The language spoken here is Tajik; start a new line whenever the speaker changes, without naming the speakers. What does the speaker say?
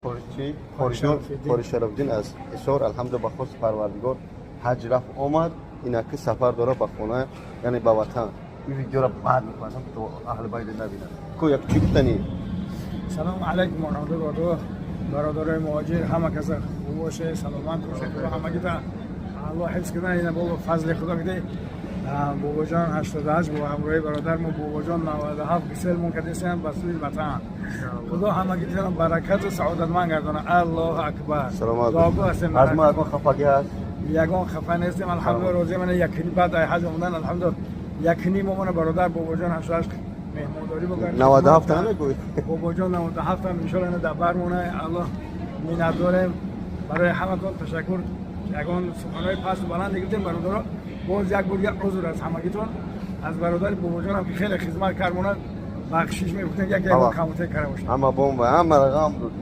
Қори Қориҷон, Қори Шарафиддин аз Ҳисор, алҳамдулилла, ба хости Парвардигор ҳаҷ рафт омад, инаки сафар дора ба хона, яъне ба ватан. Ин видеоро баъд мепасам, то аҳли байт набинад. Ко як чӣ гуфтанӣ?
Салом алайкум ва раҳматуллоҳи ва бародарои муҳоҷир, ҳама каса хуб боше, саломат боше, худо ҳамагита Аллоҳ ҳифз кунад. Ина бо фазли Худо киди бобоҷон 88 бо ҳамроҳи бародар мо бобоҷон 97 гиселмон кардесиям ба сӯи ватан. Худо ҳамагитона баракату саодатманд гардона. Аллоҳу акбар.
Саломат.
Дуогӯ ҳастем.
Аз мо ягон хафагӣ ҳаст?
Ягон хафа нестем, алҳамдулилла, розӣ. Мана якни баъд ай ҳаҷ омадан, алҳамдулилла, якни мо мана бародар бобоҷон 88 меҳмондорӣ бикард.
97 намегӯй?
Бобоҷон 97 ҳам иншоалло ина дар бармона. Аллоҳ миннатдорем. Барои ҳаматон ташаккур. Ягон суханҳои пасту баланд гирифтем, бародаро, боз як бор як узр аз ҳамагитон, аз бародари бобоҷонам, ки хеле хизмат кард, мона бахшиш мегуфтем, як ягон камуте карда бошем.
Ҳама бомба, ҳама рақам буд.